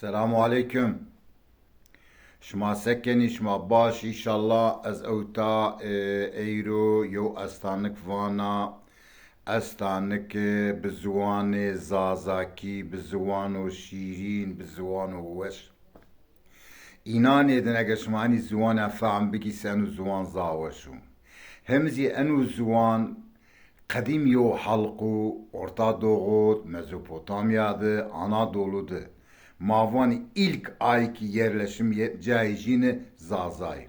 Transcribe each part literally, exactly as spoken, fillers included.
Selamu aleykum. Şima se kenî? Şima baş, înşallah. Ez ewta, e, eyro yew estanik vana, estanik, e, bi ziwanê zazakî, bi ziwano şîrîn, bi ziwano weş. Înanê din eger şima enî ziwane fehm bikî, se eno ziwan zaf weş o. Hem zî eno ziwan qedîm yew halq o, Orta Doğu, Mezopotamya de, Anadolu de. Ma vanî ilk ay ki yerleşim ye-, cayê jîne Zazayî.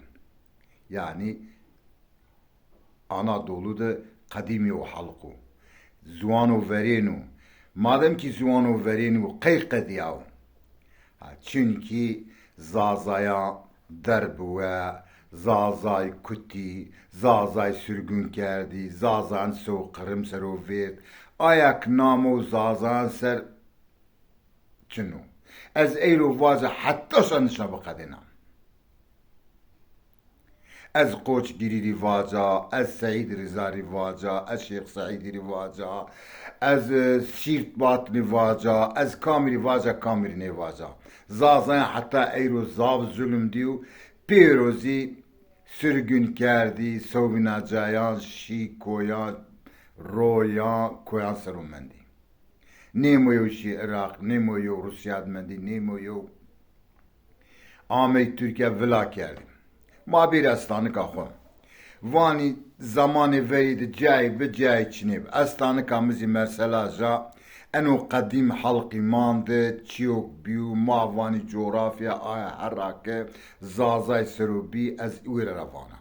Yanî Anadolu de qedîm yew halq o. Ziwano verên o. Madem ki ziwano verên o, qey qedîyawo? Ha, çunkî Zazayan derbiwe, Zazay kutî, Zazay sirgûn kerdî, Zazayan sew Qirim ser o vêrd. Aya ki namo Zazayan ser çin o. Ez eyro vaca heta şan nişna biqedêna. Ez Qoçgirî rî vaca, ez Seîd Riza rî vaca, ez Şêx Seîdî rî vaca, ez, e, Sîrt Batnî vaca, ez kamî rî vaca, kamî rî nêvaca. Zazayan heta eyro zaf zulm dîyo, pêro zî sirgûn kerdî, sewbîna cayan, şî koyan, royan, koyan ser o mendî. Nêmo yew şî Iraq, nêmo yew Rûsya de mendî, nêmo yew amey Tirkîya vila kerdî. Ma bêrî estanika xo. Vanî zemanê verî de cayê bi, cayê çinê bi. Estanika mi zî mesela ja, eno qedîm halqî mande, çîyok bîyo, ma vanî cografya aya herra ke Zazay ser o bî, ez wêre ra vana.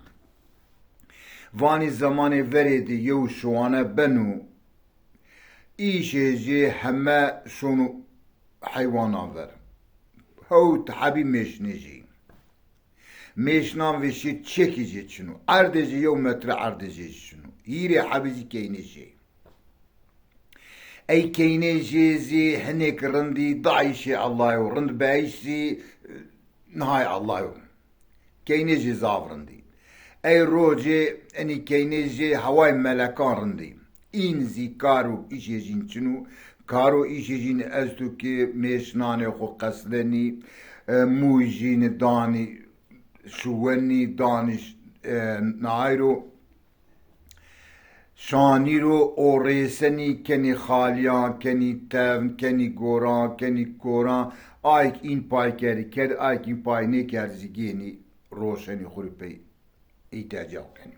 Vanî zemanê verê de yew şiwane beno, îşê jê heme şono heywanan ver. Hewt hebî mêşnê jê. Mêşnan vêşî çekî jê çin o. Erdê jê yew metre erdê jê çin o. Hîrê hebî zî keynê jê. Ey keynê jê zî hinêk rindî dayîşê Ellay o. Rind beyîş zî, e, nihayê Ellay o. Keynê jê zaf rindî. Ey rocê enî keynê jê heway melekan rindî. În zî kar û îşê jîn çin û kar û îşê jîn esto ki mêşnanê xo qeslenî, e, mûy jîn danî şuwenî, danî ş-, e, nayro. Şanî ro o rêsenî kenî xalîyan, kenî tevn, kenî goran, kenî koran, ayk în pay kerdî, kerd, ayk în pay nêkerdî zî gênî roşenî xwu rê pey îhtîyac xwu kenî.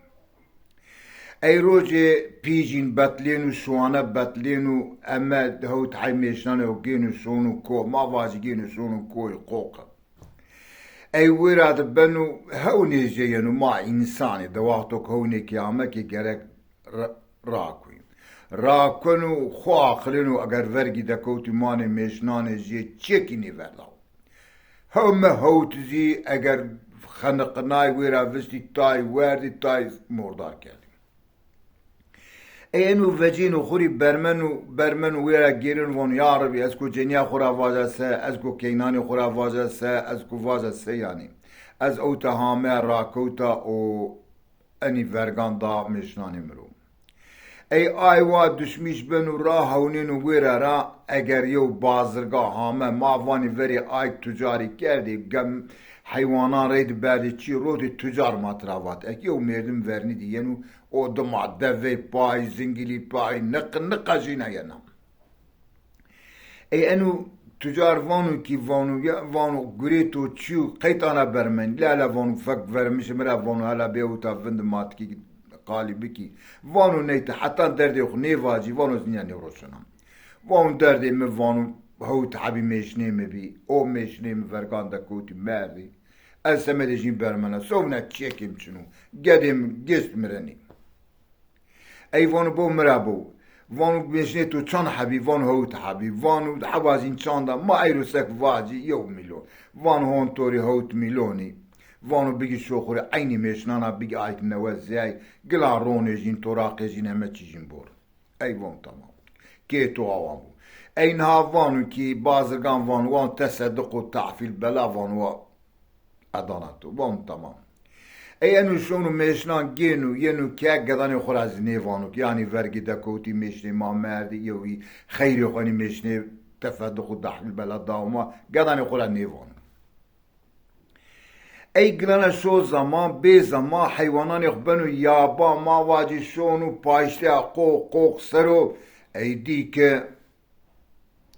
Ey rocê pî jîn betlên û şiwane betlên û eme hewt hey mêşnanê xwu gêno şono ko, ma vajî gêno şono koyî qoqe. Ey wêra de beno, hewnê jê yeno, ma însanê de wexto ke hewnêkê ame ke gerek ra-, rakuy. Rakeno, xo aqilêno, eger vergî dekewtî manê mêşnanê jê çekî nêverdaw. Hewme hewt zî eger xeniqinay wêra vistî tay werdî, tay mordar kerdî. Ey eno vecêno xwu rî bermeno, bermeno wêra gêreno vano, ya Rebî, ez ko cenîya xwu ra vaca se, ez ko keynanê xwu ra vaca se, ez ko vaca se yanî. Ez ewta hame rakewta û enî vergan da mêşnanê mi ro. Ey ay wa duşmîş beno ra hewnêno wêra ra, eger yew bazirga hame, ma vanî verê ayk tucarî kerdî, gem heywanan reyde berdî çî rotî tucar ma tira vat. Eke yew mêrdim vernî de yeno, o dima devey pay, zingilî pay, niq-, niqa jîna yena. Ey eno tucar vano kî vano, ya vano gurê to çîyo qeyt ana bermen. La la vano fek vermişê mi ra vano hela bê ewta vindi matikî qalî bikî. Vano neyte hetan derdê xwu nêvacî, vano zinya nêroşena. Vano derdê mi vano hewt hebî mêşnê mi bî. O mêşnê mi vergan de kewtî merdî. Ez semedê jîn bermena. Sewna çekê mi çin o. Gedê mi gêst mirenî. Ey vano bo mi ra bo. Vano mêşnê to çand hebî? Vano hewt hebî. Vano heba zîn çand a? Ma eyro sek vacî yew mîlyon. Vano hon to rê hewt mîlyonî. Vano bigî şoxurê eynî mêşnana bigî ayk newe zey. Gila ronê jîn, toraqê jîn heme çî jîn bor. Ey vano tamam. Kê to awan bo. Ey niha vano kî bazirgan vano, wan tesedduq û tahfîl bela vano wa. Edana to. Vano tamam. Ey eno şono mêşnan gêno, yeno ke gedanê xwu ra zî nêvano ki, yanî vergî dekewtî mêşnê ma merdî, yewî xeyrê xwu enî mêşnê Efendî xwu dehlîl bela dawo ma, gedanê xwu ra nêvano. Ey gilane şo zeman, bê zeman heywananê xwu beno yaba, ma vacî şono paştîya qoq qoq ser o, ey dî ke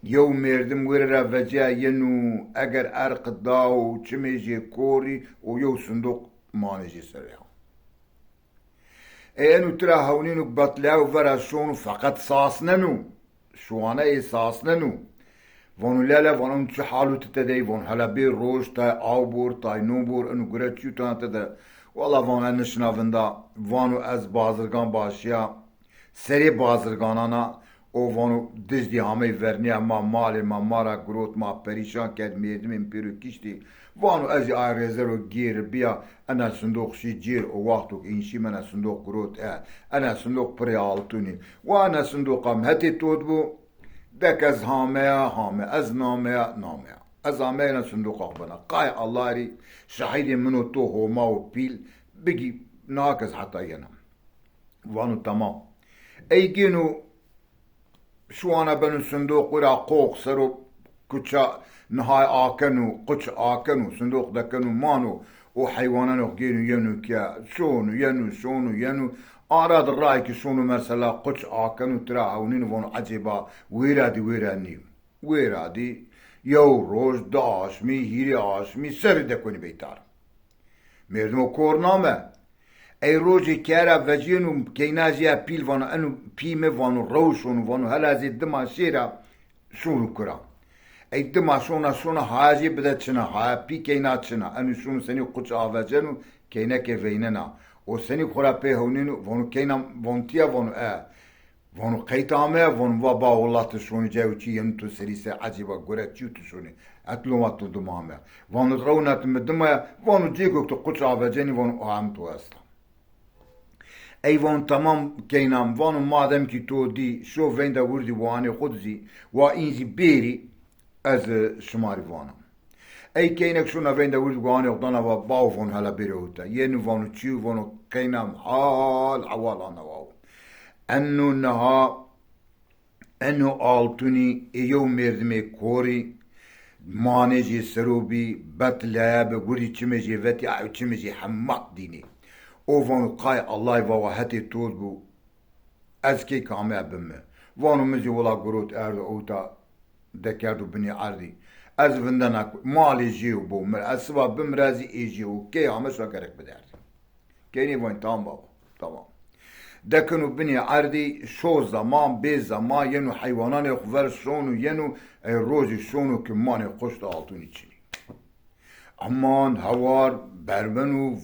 yew merdim wêre ra vecîya yeno, eger erq da û çimê jê korî û yew sindoq manê jê ser o ya. Ey eno tira hewnîno betlîyayo vera şono feqet sasneno. Şuwane ê sasneno. Vano lele, vano çi hal o ti tede yî? Vano hele bê roj, tay aw bor, tay no bor, eno gure çîyo tana tede? Wela vano ez nişina vinda, vano ez bazirgan başîya, serê bazirganan a, o vano dizdî hamey vernîya ma, malê ma ma ra girot, ma perîşan kerd, merdimê mi pêro kiştî. Vano ez zî ay rêze ro gêr bîya, ena sindoq şî cêr, o wexto ke în şîme ena sindoq girot e, ena sindoq pirê altûnî. Wa ena sindoqa mi hetê to di bo, dek ez hameya, hame, ez nameya, nameya. Ez ameya ena sindoqa xwu bena. Qay Ellay rê şahidê min û to Homa û pîl bigî, niha ke ez heta yena. Vano temam. Ey gêno şuwana beno sindoq wira qoq ser o, kuça nihay akeno, quç akeno, sindoq dekeno mano, o heywananê xwu gêno yeno ke şono, yeno, şono, yeno. Ara di ray ke şono mesela quç akeno, tira hewnîno vano ecêba wêra dî wêra nîyo. Wêra dî yew roj, di aşmî, hîrê aşmî serrî dekonî beytar. Merdimo kor name. Ey rojê keye ra vecîyeno, keyna jê ya pîl vano, eno pî mi vano, rew şono, vano hela ez ê dima şêra şono kura. Ey dima şona, şona haya jê bide çina, haya pî keyna çina. Eno şono senî quç aveceno, keyneke veynena. O senî xwu ra pê hewnêno, vano keyna, vano tîya, vano e. Vano qey ti ameya? Vano va ba wela ti şonî cayê û çî yeno to serî ser, ecêba gure çîyo ti şonî? Ez loma to dima ameya. Vano rewna ti mi dima ya? Vano cêko ke ti quç avecenî, vano o hem to esta. Ey vano temam keynam, vano madem kî to dî, şo veynda wirdî wanê xwu di zî, wa în zî bêrî, ez şima rê vana. Ey keynek şona veynda wirdî wanê xwu dana va bawo, vano hela bêrê ewta. Yeno vano çîyo? Vano keynam hal hewal ana wawo. Eno niha, eno altûnî ê yew merdimê korî, manê jê ser o bî, betleye bi, wirdî çimê jê vetî, ay çimê jê hemak dînê. O vano qay Ellay, va wa hetê to di bo. Ez key kame bime? Vano mi zî wela girot erdo ewta, dekerdo binê erdî. Ez vindena ku malê jêyo bo mir. Ez siba bimira zî ê jêyo. Key ame şa gerek bide erdî. Keynê vanî tamam baba, tamam. Dekeno binê erdî, şo zeman, bê zeman yeno heywananê xwu ver şono yeno, ey rojî şono ke manê quç di altûnî çinî. Aman hewar berbeno,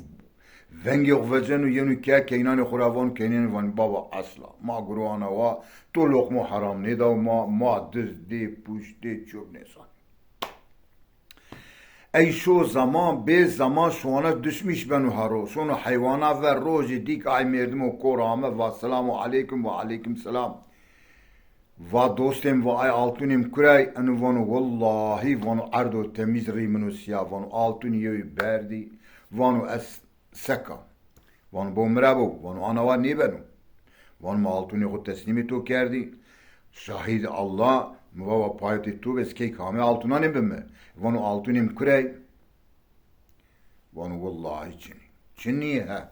vengê xwu veceno, yeno ke keynanê xwu ra vano, keynanê vanî baba esla ma guro ana wa, to loqmo heram nêdaw ma, ma diz dê, pûş dê, çop nêsanî. Ey şo zeman, bê zeman şuwana dişmîş beno hero. Şono heywana ver, rojê dî ke ay merdimo kor ame, va selamu aleykum, va aleykum selam. Va dostê mi, va ay altûnê mi kuray? Eno vano wellahî, vano erdo temîz rî min o sîya, vano altûnî yewî berdî, vano ez seka. Vano bo mi ra bo, vano ana wa nêbeno. Vano mi altûnê xwu teslîmê to kerdî. Şahîd Allah, mi va wa payotê to be, ez key kame altûnanê bime? Vano altûnê mi kuray? Vano wellahî çinî. Çinî he.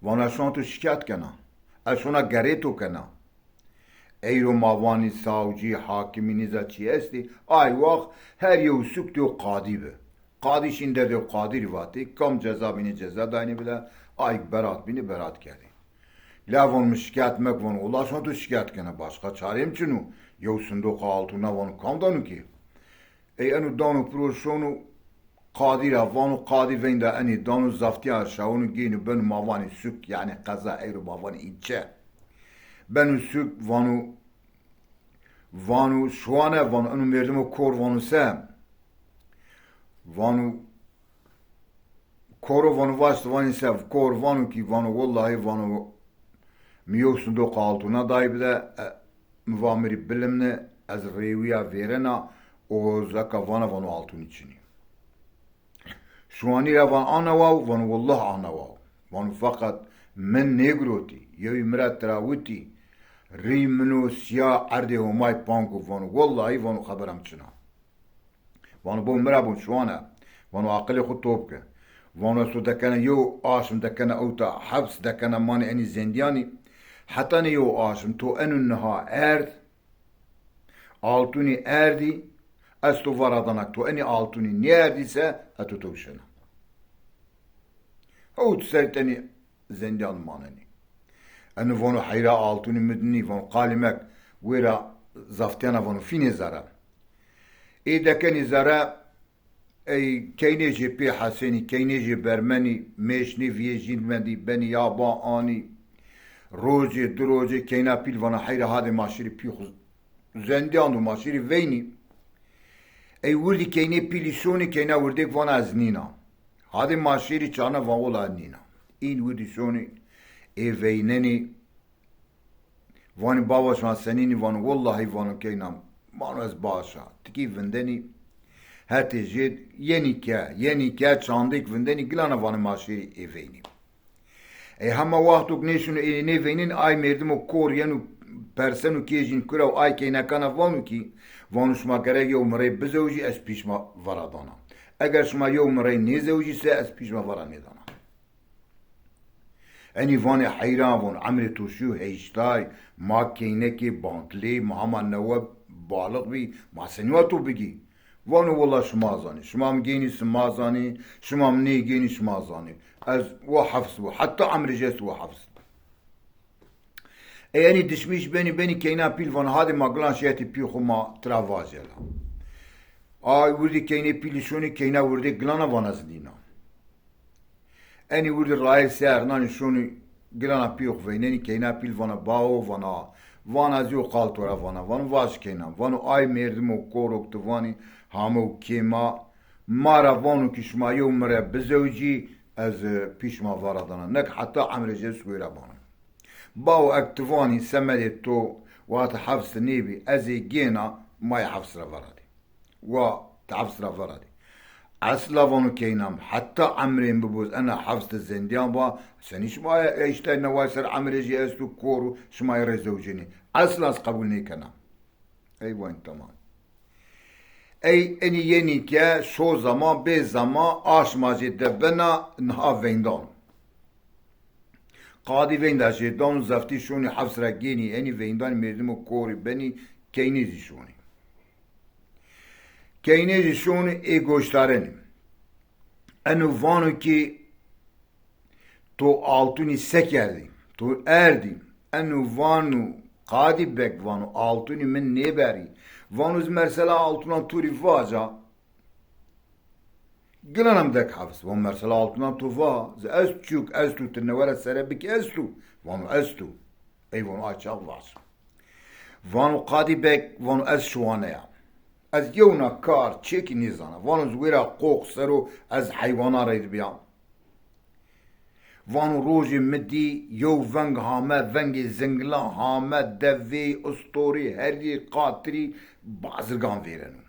Vano ez şona to şikayet kena. Ez şona gerê to kena. Eyro ma vanî savcî, hakimî, nîza çî estî. Ay wext her yew suk dêw qadî bi. Qadî şîn derdê qadî rî vatî. Kam ceza bînî ceza daynî bide. Ay berat bînî berat kerdî. La vano mi şikayet mek, vano wela şona to şikayet kena. Başqa çarê mi çin o. Yew sindoqa altûna vano kam dano kî? Ey eno dano piro şono qadî ra, vano qadî veynda enê dano, zaftîya şawino gêno beno ma vanê suk, yanî qeza, eyro ma vanê îlçe. Beno suk, vano, vano şuwane, vano eno merdimo kor, vano se? Vano koro, vano vaşt, vanî se? Kor vano kî, vano wellahî, vano mi yew sindoqa altûna day bide, e, mi va mi rî bilimne, ez rêwîya vêrena, o zeka vana, vano altûnî çinî. Şuwanî ra van ana waw? Vano wellahî ana waw. Vano feqet mi nêgirotî, yewî mi ra tira witî, Rî min o sîya erdê Homay pank o vano. Wellahî vano xebera mi çin a. Vano bo mi ra bo şiwane. Vano aqilê xwu top ke. Vano ez to dekena yew aşm dekena ewta heps dekena manê enî zendîyanî. Hetanê yew aşm to eno niha erd, altûnî erdî, ez to va ra dana ke to enî altûnî nêerdî se ez to to şina. Hewt serrî tenî zendîyan manenî. Eno vano heyra altûnî mi dinî, vano qalî mek wêra zaftîyana vano fînê zere. Ê dekenî zere, ey keynê jê pê hesenî, keynê jê bermenî, mêşnê vîyê jîn mendî, benî yaba anî. Rojê, di rojê keyna pîl vana heyra hadê ma şirî pî xwu zendîyan do ma şirî veynî. Ey wirdî keynê pîlî şonî, keyna wirdêk vana ez nîna. Hadê ma şirî çarna van wela ez nîna. În wirdî şonî, ê veynenî. Vanî bava şima senînî? Vano wellahî vano keynam. Vano ez baş a. Tikî vindenî hetê jê yenî ke, yenî ke çandêk vindenî gilana vanê ma şêrî ê veynî. Ey hema wexto ke nêşino ê nêveynîn ay mêrdimo kor yeno perseno kê jîn kura û ay keynekana vano kî, vano şima gerek yew mirey bizewjî ez pî şima vera dana. Eger şima yew mirey nêzewjî se ez pî şima vera nêdana. Enî vanê heyran von, emrê to şîyo heştay, ma keynekê banklê, ma hema newe balix bî, ma senî wa to bigî? Vano wela şima zanî, şima mi gênî sima zanî, şima mi nêgênî şima zanî. Ez wa hefs bo, heta emrê jê ez wa hefs bo. Ey enî dişmîş benî, benî keyna pîl vano hadê ma gilan şiyetî pî xwu ma tira vajela. Ay wirdî keynê pîlî şonî, keyna wirdê gilana vana ez nîna. Enî wirdî rayê ser nanî şonî gilana pî xwu veynenî, keyna pîl vana bawo, vana, vana ez yew qal to ra vana, vano vaj keyna. Vano ay mêrdimo koro ke ti vanî hame û kê ma, ma ra vano kî şima yew mire bizewjî, ez, e, pî şima vara dana. Nek heta emrê jê ez wêra bana. Bawo eke ti vanî semedê to wextê hefs de nêbî, ez ê gêna, ma yê hefs ra veradî. Wa ti hefs ra veradî. Esla vano keynam, heta emrê mi bibo ez ena hefs de zendîyan ba, senî şima heştay neway ser emrê jê esto kor û şima ê rê zewcenî? Esla ez qebul nêkena. Ey vayîn tamam. Ey enî yenî ke şo zaman bê zaman aşma jê de bena niha veyndan. Qadî veynda jê dano, zeftî şonî hefs ra gênî, enî veyndane mêrdimo korî benî, keynê zî şonî. Keynê zî şonî ê goşdarenî. Eno vano kî to altûnî se kerdî, to erdî. Eno vano qadî beg vano altûnî min nêberî. Vano ez mersela altûnan to rî vaca. Gilana mi dek hefs. Vano mersela altûnan to va. Ez çûk, ez tu, ti newe ra sere bikî ez tu. Vano ez tu. Ey vano ay çax vaj. Vano qadî beg, vano ez şiwane ya. Ez yewna kar çêkî nêzana. Vano ez wêra qox ser o ez heywanan reyde bîya. Vano rojê mi dî yew veng hame, vengê zingila hame, devê, istorî, herî, qatirî, bazirgan vêreno.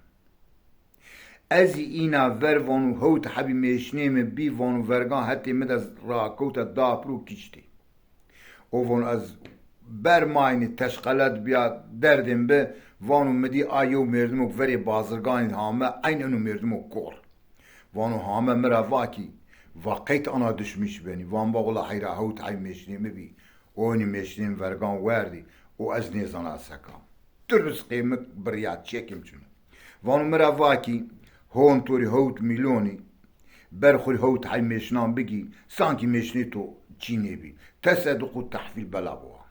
Ez zî îna ver vano hewt hebî mêşnê mi bî, vano vergan hetê mi de rakewta da piro kiştî. O vano ez bermaynî teşqelet bîya derdên bi, vano mi dî a yew mêrdimo ke verê bazirganî hame, eyn eno mêrdimo kor. Vano hame mi ra va kî, va qey ti ana dişmîş benî? Van ba wela heyra hewt hey mêşnê mi bî. O enî mêşnê mi vergan werdî. O ez nêzana seka. Tirbiskê mi birîya, çekê mi çin o. Vano mi ra va kî hon to rî hewt mîlyonî, ber xwu rî hewt hey mêşnan bigî, sankî mêşnê to çî nêbî. Tesedduq û tehvîl bela biwa.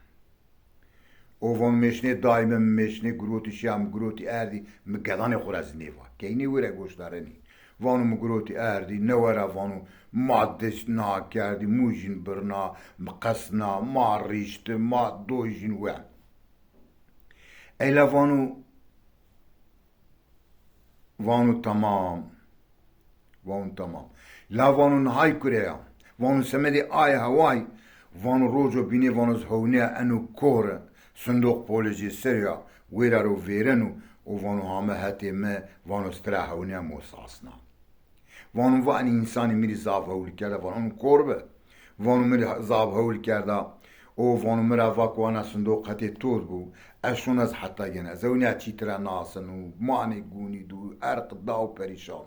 O vano mêşnê dayî mi, mi mêşnê girotî şiya, mi girotî erdî, mi gedanê xwu ra zî nêva. Keynê wêre goşdarenî. Vano mi girotî erdî, newe ra vano ma dest na kerdî, mû jîn birna, mi qesna, ma rîşti, ma doy jîn we. Ey la vano, vano tamam. Vano tamam. La vano nihay kure ya. Vano semedê ay heway. Vano rojo bînê vano ez hewneya eno kore. Sindoq polê jê ser ya. Wêra ro vêreno. O vano hame hetê mi. Vano ez tira hewneya mo sasna. Vano va enî însanî mi rî zaf hewl kerda, vano eno kor bi. Vano mi rî zaf hewl kerda. O vano mi ra va ku ana sindoq hetê to di bo, ez şon ez heta gêna. Ez ewnîya çî tira nasin û manê gunî di û erq da û perîşan.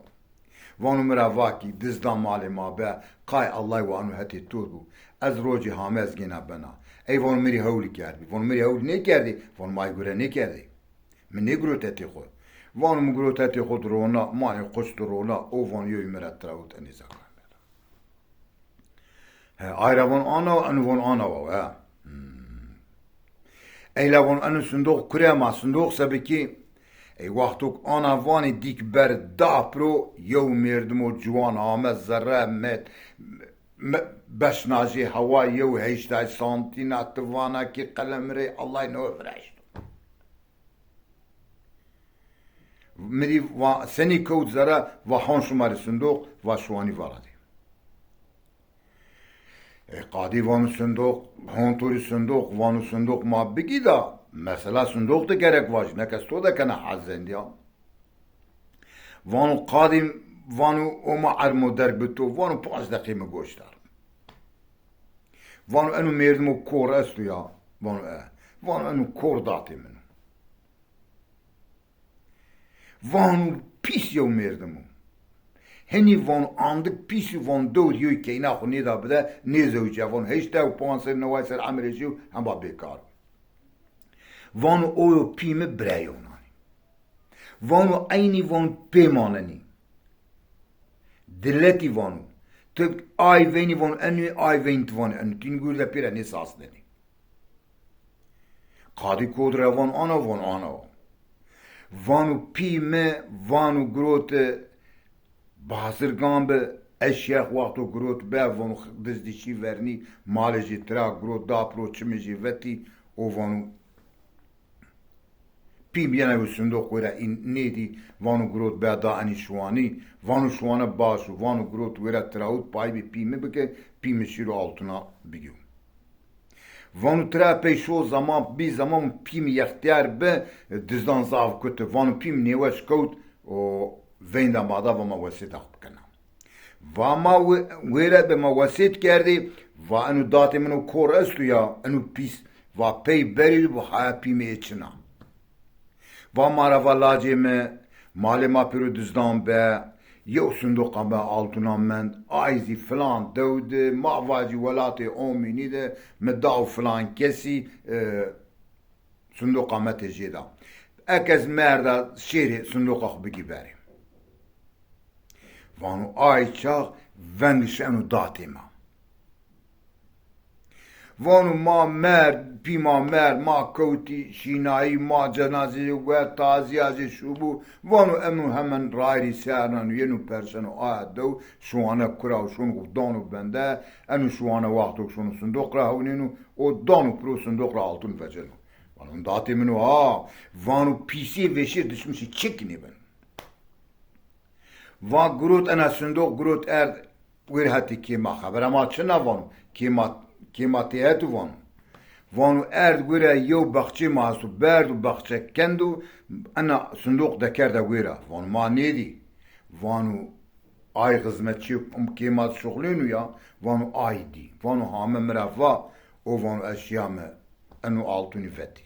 Vano mi ra va kî dizdan malê ma be, qay Ellay wa eno hetê to di bo. Ez rocê hame ez gêna bena. Ey vano mi rê hewlî kerdbî. Vano mi rê hewlî nêkerdê? Vano ma ey gure nêkerdê. Mi nêgirot hetê xo. Vano mi girot hetê xo di rona, manê qust di rona, o vano yewî mi ra tira û tenê zaka mi ra. He, ay ra von ana wa, eno von ana wa, he. Hmm. Eyla von eno sindoq kure ma, sindoq sebikî. Ey wextok ana vanê dîk ber da piro, yew mêrdimo ciwan ame zerre me, me, beşnajê hewa yew heştay santîna ti vana kî qelem rê Ellay newe viraşto. Mi dî va, senî kewt zere, va hon şima rê sindoq, va şiwanî vara dê. E, qadî vano sindoq, hon to rê sindoq, vano sindoq ma bigî da, mesela sindoq de gerek vajî, neke ez to de kena hezendîya. Vano qadî, vano o ma ermo derg bi to, vano panc deqî mi goş dar. Vano eno mêrdimo kor esto ya, vano e. Vano eno kor datê min o. Vano pîs yew mêrdim o. Henî vano andik pîs û vano dewr yew keyna xo nêda bide, nêzewce. Vano heştay û panc ser, neway ser emrê jî yo, hemba bêkar o. Vano o yo pî mi birayê onan ê. Vano eynî vano pê manenî. Diletî vano. Ti ay veynî vano enû, ay veynî ti vano enû. Tîn gurde pêra nêsasnenî. Qadî kod ra vano ana, vano ana. Vano pî mi, vano girot bazirgan bi, ez şîya wexto girot be, vano dizdî şî vernî, malê jî tira girot da piro, çimê jî vetî, o vano pî mi yena yo sindoq wêra în nêdî, vano girot be da enî şiwanî, vano şiwane baş o, vano girot wêra tirawit payî bi pî mi bike, pî mi şîro altuna bigîyo. Vano tira pey şo zaman, bî zaman pî mi yextîyar bi, dizdan zaf kuti. Vano pî mi nêweş kewt, o veynda ma da va ma wesêta xo bikena. Va ma we-, wêre bi ma wesêt kerdî, va eno datê min o kor esto ya, eno pîs, va pey berî, va haya pî mi ê çin a. Va ma ra va lacê mi, malê ma pêro dizdan be, yew sindoqa me altunan mend, ay zî filan dew de, ma vacî welatê Omînî de, mi da û filan kesî, e, sindoqa me tê jê da. Eke ez merda şêrê sindoqa xo bigî berê. Vano ay çax veng şeno datê ma. Vano ma merd, pî ma merd, ma kewtî şînayî, ma cenazeyê we, tazîya jê şubû. Vano eno hemen rayîrî ser nano, yeno perseno aya dew, şiwane kura û şono dano bende, eno şiwane wexto ke şono sindoq ra hewnêno, o dano piro sindoq ra altun veceno. Vano datê min o ha, vano pîsê veşêr dişmişî çik nêbeno. Va girot ena sindoq, girot erd, wêr hetê kêma. Xebera ma çin a vano. Kêma, kêma têhet o vano. Vano erd wêra yew baxçê ma esto, berd û baxçe kendo, ena sindoq dekerda wêra. Vano ma nêdî. Vano ay xizmetçî kêma de şuxlêno ya, vano ay dî. Vano hame mi ra va, o vano ez şîya mi eno altunî vetî.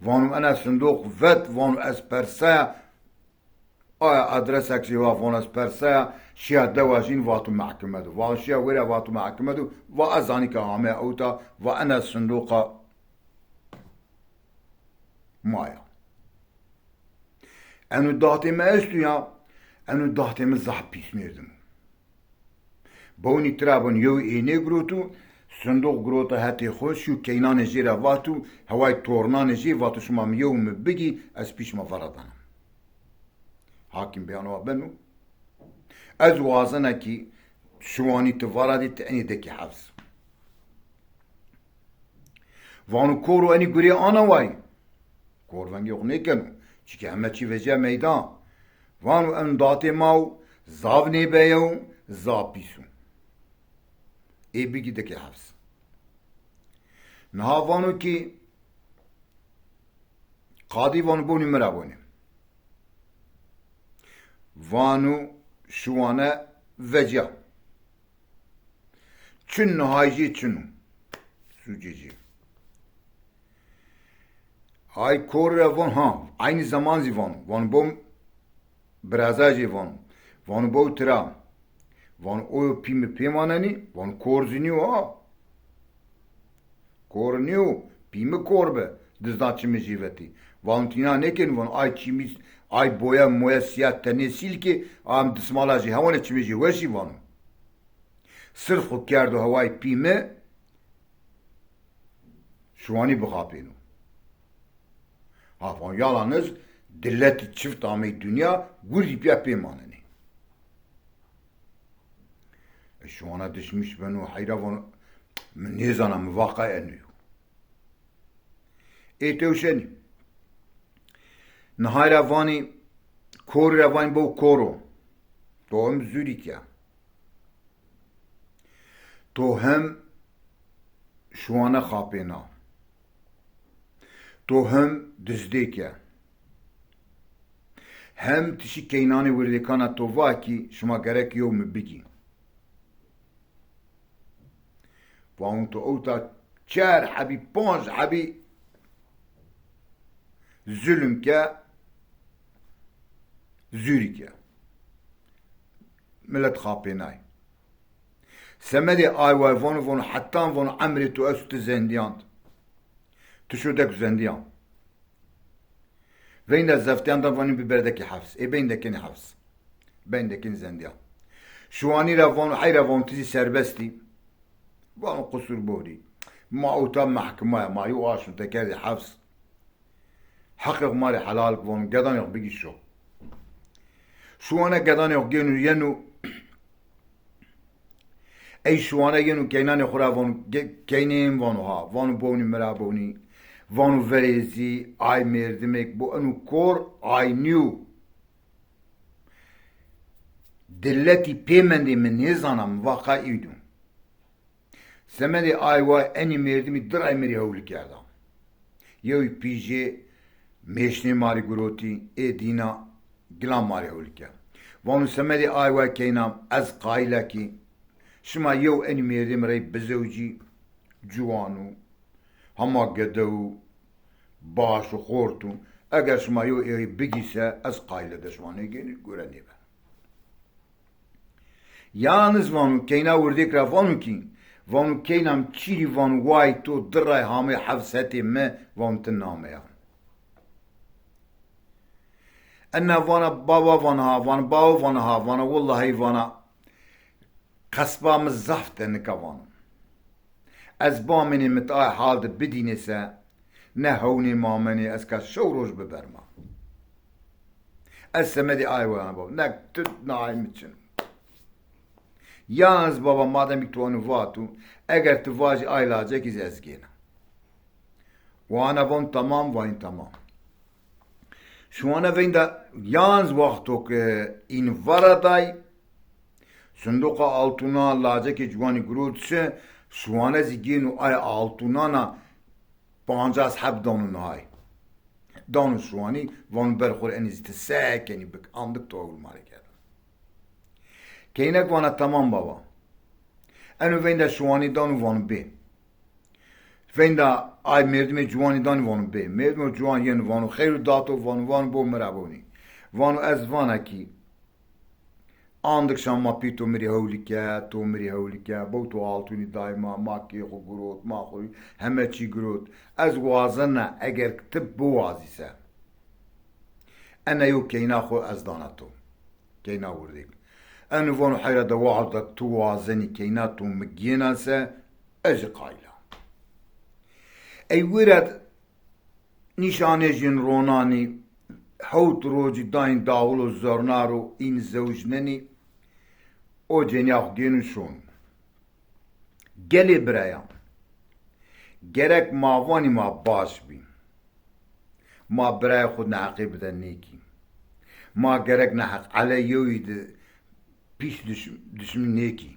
Vano ena sindoq vet, vano ez persaya, aya adresek zî va, vano ez persaya, şîya dewa jîn vato mehkeme do. Vano şîya wêra vato mehkeme do, va ez zanî ke hame ewta, va ena sindoqa ma ya. Eno datê mi esto ya, eno datê mi zaf pîs mêrdim o. Bewnî tira bin yew ênê giroto, sindoq giroto hetê xo, şîyo keynanê jê ra vato, heway tornanê jê vato şima mi yew mi bigî, ez pî şima vara dana. Hakim beyano wa beno. Ez wazena kî şiwanî ti vara dî, ti enê dekî hefs. Vano koro enî gurê ana way. Kor vengê xo nêkeno. Çike heme çî vecîya meydan. Vano en datê ma û zaf nêbeye û zaf pîs o. Ê bigî dikê hefs. Niha vano kî qadî vano bonî mi ra bonê. Vano şiwane vecîya. Çin nihay jê çin o. Sucê ci. Ay kor ra von ha, aynı zaman zî von. Von bom biraza jê von. Von bo tira. Von oyo pî mi pê manenî, von kor zî nîyo ha. Kor nîyo, pî mi kor bi. Dizdan çimê jê vetî. Von tîna nêkenî, von ay çimî, ay boya moya sîya tenê sîl ki, am dismala jê hewane çimê jê weşî vano. Sirf xo kerdo hewayê pî mi, şiwanî bixapêno. Ha, van yalaniz diletî çift amey dinya, gurdî pîya pê manenê. E, şiwana dişmiş beno, heyra vano, mi nêzana, mi va qay eno yo. Ê tewşenî. Nihay ra vanî, kor ra vanî bo koro. To hem zûrî ke. To hem şiwane xapêna. To hem dizdêk e. Hem ti şî keynanê wirdêkana to va kî şima gerek yew mi bigî. Vano to ewta çar hebî, panc hebî zulm ke, zûrî ke. Milet xapênay. Semedê ay way vano, vano hetan vano emrê to esto ti zendîyan. Ti şo dek zendîyan. Veynda zeftiyan da vanî biberdekî hefs. Ê beynde kenî hefs. Beynde kenî zendîyan. Şiwanî ra vano, heyra vano ti zî serbest î. Vano qusur borî. Ma ewta mehkima ya, ma yo aşm te kerdî hefs. Heqê xo ma rê helal, vano gedanê xo bigî şo. Şiwane gedanê xo gêno yeno. Ey şiwane yeno keynanê xo ra vano, ge-, keynên vano ha, vano bownî mi ra bownî, vano verê zî ay mêrdimêk bo eno kor ay nîyo. Diletî pê mendê mi nêzana, mi va qay îdo. Semedê ay way enî mêrdimî di ray mi rê hewlî kerda. Yewî pîjê mêşnê ma rê girotî, ê dîna gilan ma rê hewlî kerd. Vano semedê ay way keynam, ez qayîl a kî şima yew enî mêrdimî rey bizewcî, ciwan o, hema gede o, baş û xort o. Eger şima yew ê bigî se, ez qayîl a de şima nêgênî, gure nêbeno. Yalniz vano keyna wirdêk ra vano kî, vano keynam çîrî vano way to di ray hamê hefs hetê mi, vano ti nameya. Ena vana baba vana ha, vana bawo vana ha, vana wellahî vana qesba mi zaf tenik a vana. Ez bamênê mi ti ay hal de bidînê se, ne hewnê mamenê ez ka şew roj biberma. Ez semedê ay wayana baba. Ne tu ne ay mi çin. Yalniz baba madem ki tu onu vatu, eger tu vajî ay lacekî zî ez gêna. Wana von tamam, vayîn tamam. Şiwane veynda yalniz wexto ke în vara day, sindoqa altûna lacekê ciwanî girot şi, şiwane zî gêno ay altûnana pancas heb dano nihay. Dano şiwanî, vano ber xo rê enî zî ti se kenî bik, andik to ewl ma rê kerda. Keynek vana tamam baba. Eno veynda şiwanî dano vano bê. Veynda ay mêrdimê ciwanî danî vano bê. Mêrdimo ciwan yeno vano xeyr o dato vano, vano bo mi ra bonî. Vano ez vana kî andik şan ma pî to mi rê hewlî ke, to mi rê hewlî ke, bo to altûnî day ma, ma kê xo girot, ma xo heme çî girot. Ez wazena eger ki ti biwazî se. Ena yew keyna xo ez dana to. Keyna wirdêk. Eno vano heyra de wahda tu wazenî keyna tu mi gêna se, ez zî qayîl a. Ey wira nîşanê jin ronanî, hewt rocî dayîn dawul û zerna ro în zewjnenî, o cenîya xo gêno şon. Gelê birayan, gerek ma vanî ma baş bî. Ma birayê xo neheqê bide nêkî. Ma gerek neheq ele yewî de pîş diş-, dişmî nêkî.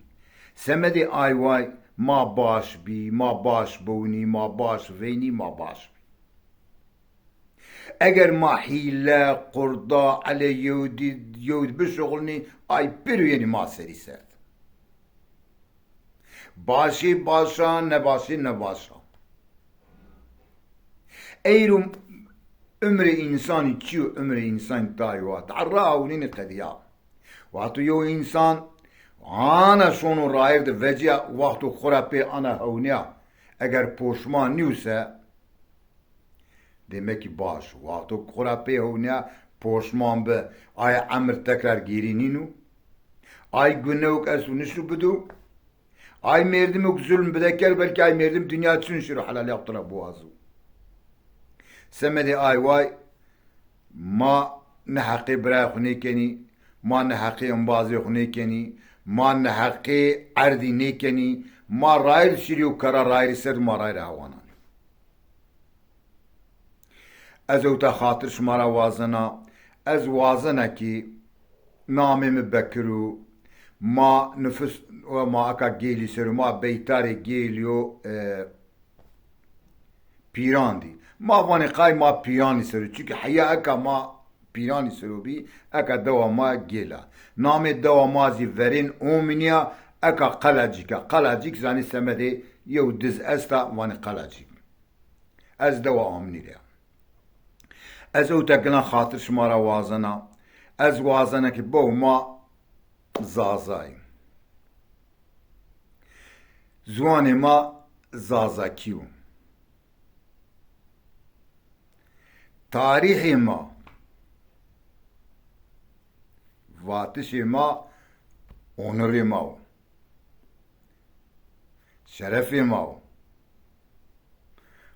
Semedê ay way ma baş bî, ma baş bownî, ma baş veynî, ma baş bî. Eger ma hîle, qurda, ele yewdî, yewdî bişuxulnî, ay pêro yenî ma serî ser de. Başê baş a, nebaşê nebaş a. Eyro umrê însanî çi yo, umrê însanî tay wa. Terra ewnînî qedîya. Wexto yew însan ana şono rayîr de vecîya, wexto xwu ra pê ana hewnîya, eger poşman nîyo se, demek ki baş o. Wexto xwu ra pê hewnîya poşman bi, ay emir tekrar gêrî nîno. Ay gunewk esto nişto bido. Ay merdimok zulm bide kerd, belkî ay merdim dinya çin şiro helalîya xwu ra biwazo. Semedê ay way ma neheqê birayê xwu nêkenî, ma neheqê embazê xwu nêkenî, ma neheqê erdî nêkenî, ma rayîr şirî û kera rayîrî ser ma rayîr hewananî. Ez ewta xatir şima ra wazena, ez wazena ki namê mi Bekir o, ma nifus, ma eka Gêlî ser o, ma beytarê Gêlî yo, e, Pîran dî. Ma vanê qay ma Pîranî ser o. Çunke heya eka ma Pîranî ser o bî, eka dewa ma Gêl a. Namê dewa ma zî verên omînî ya, eka Qelacîk a. Qelacîk zanî semedê yew diz esta, vanê Qelacîk. Ez dewa omînî rê ya. Ez ewta gina xatir şima ra wazena. Ez wazena ki bew ma Zazayî. Ziwanê ma Zazakî yo. Tarîxê ma, vatişê ma, onurê ma wo. Şerefê ma wo.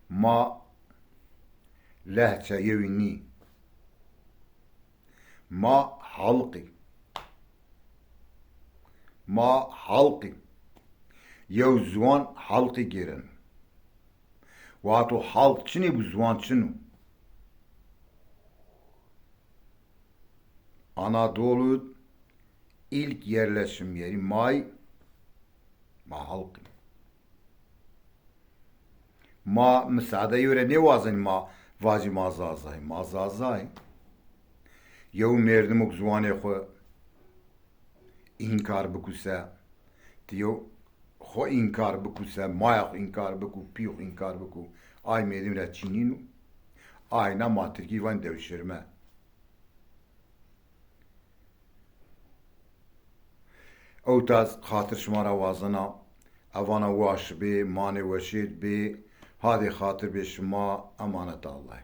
Ma lehça yewî nî. Ma halq î. Ma halq î. Yew ziwan halqî gêreno. Wexto halq çinê bû, ziwan çin o. Anadolu ilk yerleşim yeri may, ma halq î. Ma misade yew rê nêwazenî ma vajî ma Zazayî. Ma Zazayî. Yew merdimok ziwanê xwu înkar biku se, ti yew xwu înkar biku se, maya xwu înkar biku, pî xwu înkar biku, ay merdim ra çî nîno. Ayna ma tirkî van devşirme. Ewta ez xatir şima ra wazena, evana waş bê, manê weşêd bê, hadê xatir bê şima, emaneta Allahî.